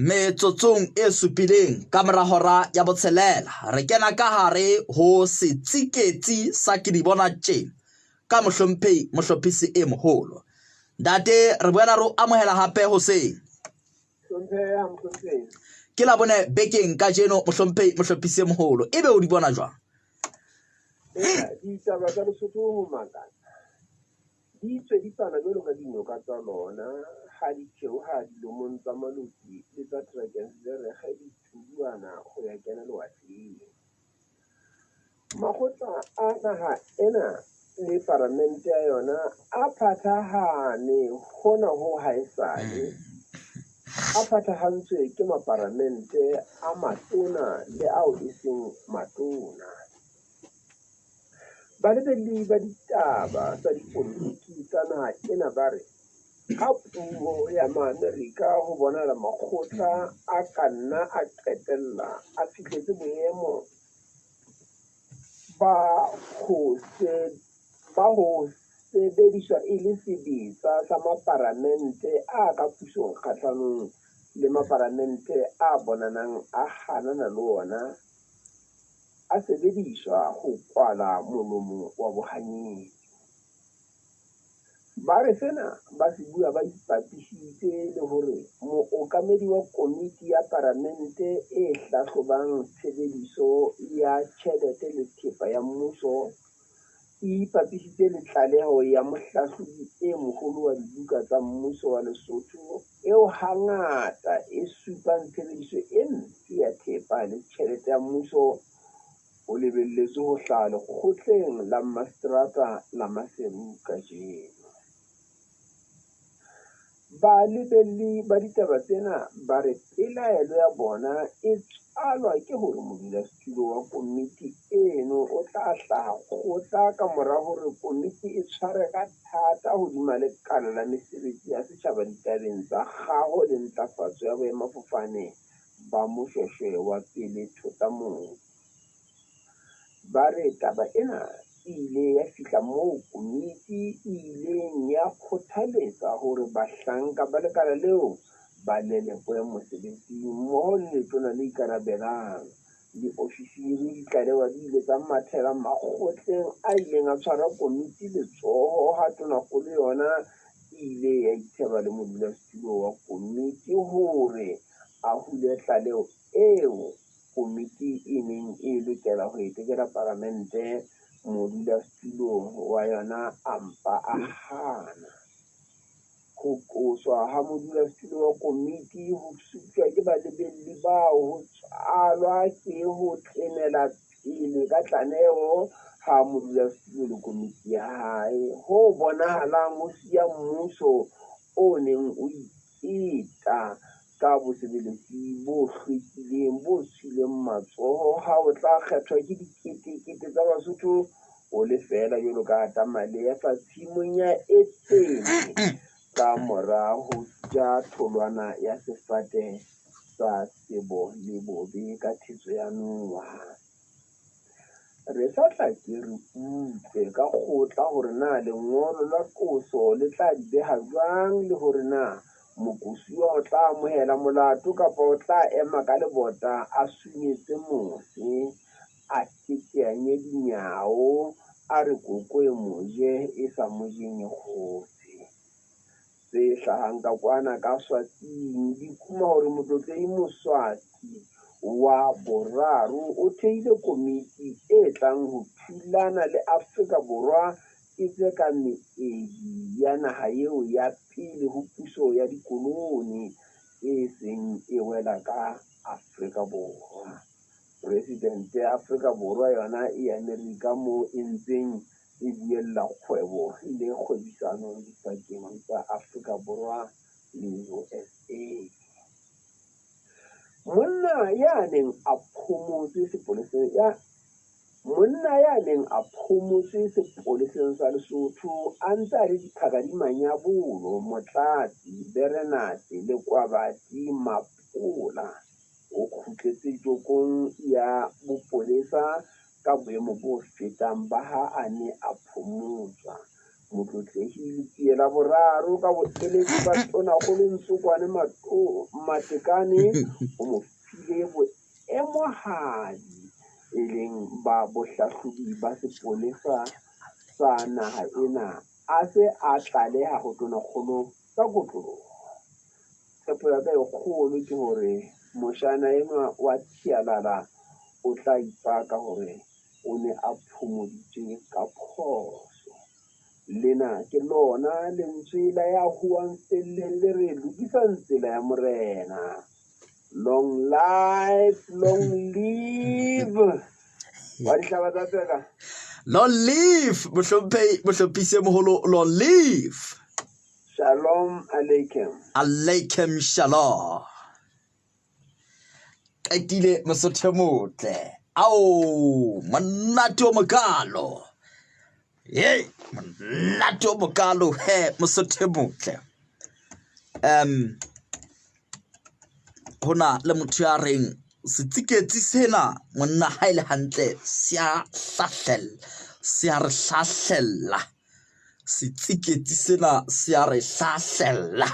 Metsotsong e supileng ka mora hora ya botshelela re kena ka hare ho setsiketsi sa ke di bona tje ka mohlomphehi mohlophisi e moholo. Ntate re boela re o amohela hape hoseng. Hlompheha mohlomphehi. Ke la bone bekeng kajeno mohlomphehi mohlophisi e moholo. Ebe o di bona jwang? Ditaba tsa Lesotho ho makatsa. Di tswe di tswana jwalo ka dinoka tsa lona ha di theoha dilomong tsa Maloti le tsa Drakensberg di tuduana ho ya kena lewatleng. Makgotla a naha ena le paramente ya yona a phathahane hona ho haesale a phathahantswe ke maparamente a matona le ao e seng matona. Balebelli ba ditaba tsa dipolotiki tsa naha ena ba re, ka puo ya Maamerika ho bonahala makgotla a ka nna a qetella a fihletse boemo ba ho sebediswa e le sebetsa sa maparamente a ka pusong kgahlanong le maparamente a bonahalang a hanana le ona a sebediswa ho kwala molomo wa bohanyetsi. Ba re sena ba se bua ba ipapisitse le hore mookamedi wa komiti ya Palamente e hlahlobang tshebediso ya tjhelete le thepa ya mmuso e ipapisitse le tlaleho ya Mohlahlobi e Moholo wa Dibuka tsa Mmuso wa Lesotho eo hangata e supang tshebediso e mpe ya thepa le tjhelete ya mmuso o lebelletswe ho hlaha lekgotleng la Mmaseterata la Maseru kajeno. Balebelli ba ditaba tsena ba re pelaelo ya bona e tswalwa ke hore modulasetulo wa komiti eno o tla hlaha kgotla ka mora hore komiti e tshware ka thata hodima lekala la mesebetsi ya setjhaba ditabeng tsa kgaho le ntlafatso ya boemafofane ba Moshoeshoe wa pele Thota-Motse. Ba re taba ena e ile ya fihla moo komiti e ileng ya kgothaletsa hore bahlanka ba lekala leo ba lelekwe mosebetsing mmoho le letona le ikarabelang. Diofisiri di tlalewa di ile tsa mathela makgotleng a ileng a tshwara komiti letsoho ha tonakgolo yona e ile ya itsheba le modulasetulo wa komiti hore a hule tlaleho eo komiti e neng e lokela ho e tekela palamente, modulasetulo wa yona a mpa a hana. Ho qoswa ha modulasetulo wa komiti ho suptjwa ke balebelli bao ho tswalwa ke ho tenela pele ka tlameho ha modulasetulo le komiti ya hae ho bonahalang ho siya mmuso o neng o ipeta ka bosebeletsi bo hlwekileng bo tswileng matsoho ha o tla kgethwa ke diketekete tsa Basotho o le feela jwalo ka Adama le Eva tshimong ya Etene ka mora ho ja tholwana ya sefate sa tsebo le bobe ka thetso ya noha. Re sa tla ke re utlwe ka kgotla hore na lengolo la qoso le tla di beha jwang le hore na moqosuwa o tla amohela molato kapa o tla ema ka lebota a sunyetse mose, a teteanye dinyao, a re koko e mo je e sa mo jeng e kgotshe. Tse hlahang ka kwana ka Swatsing di kuma hore Motlotlehi Moswati wa boraro o thehile komiti e tlang ho thulana le Afrika Borwa e tseka meedi ya naha eo ya pele ho puso ya dikolone e seng e wela ka Afrika Borwa. Presidente ya Afrika Borwa yona e Amerika moo e ntseng e buella kgwebo le kgwebisano dipakeng tsa Afrika Borwa le USA. Monna ya neng a phomotswe sepoleseng ya Monna ya neng a phomotswe sepoleseng sa Lesotho a ntse a le diphaka di manyabolo, Motlatsi, Berenate, Lekwabati, Mapola o kgutletse jokong ya bopolesa ka boemo bo fetang ba ha a ne a phomotswa. Motlotlehi Letsie la Boraro ka boeletsi ba Tonakgolo Ntsokoane Matekane o mo file boemohadi e leng ba bohlahlobi ba sepolesa sa naha ena a se a tlaleha ho Tonakgolo ka kotloloho. Tshepo ya ka e kgolo ke hore moshana enwa wa Thialala o tla ipaka hore o ne a phomoditswe ka phoso. Lena ke lona lentswe la ya hoang felleng le re lokisang tsela ya Morena. Long life, long live. Wa dihlaba tsa tseka. Long live, mohlomphehi, mohlophisi e moholo, long live. Shalom aleikem. Aleikem shalom. Qetile Mosotho e motle. Ao, monate o mokalo. Hey, monate o mokalo he Mosotho e motle. Um hona le motho ya reng setsiketsi sena monna ha e le hantle se a hlahlella, se a re hlahlella. Setsiketsi sena se a re hlahlella.